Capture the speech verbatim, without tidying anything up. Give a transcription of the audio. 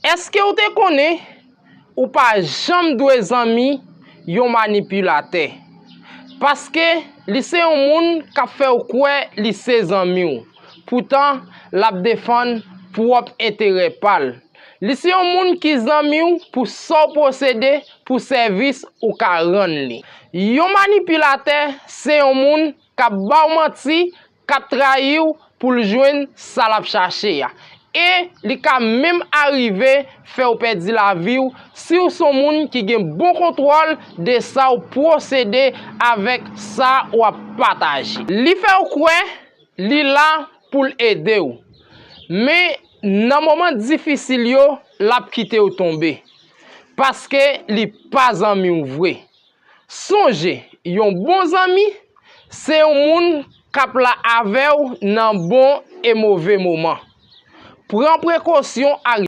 Èske w te konnen ou pa janm dwe zanmi yon manipilatè? Paske li se yon moun k ap fè w kwè li se zanmi w. Poutan, l ap defann pwòp enterè pa l. Li se yon moun ki zanmi w pou sa w posede, pou sèvis ou ka rann li. Yon manipilatè se yon moun k ap ba w manti, k ap trayi w pou l jwenn sa l ap chache a. E li ka menm arive fè w pèdi lavi w si w se yon moun ki gen bon kontwòl de sa w posede avèk sa w ap pataje. Li fè w kwè li la pou l ede w. Men, nan moman difisil yo, l ap kite w tonbe. Paske li pa zanmi w vre. Sonje, yon bon zanmi se yon moun k ap la avè w nan bon e move moman. Pran prekosyon ak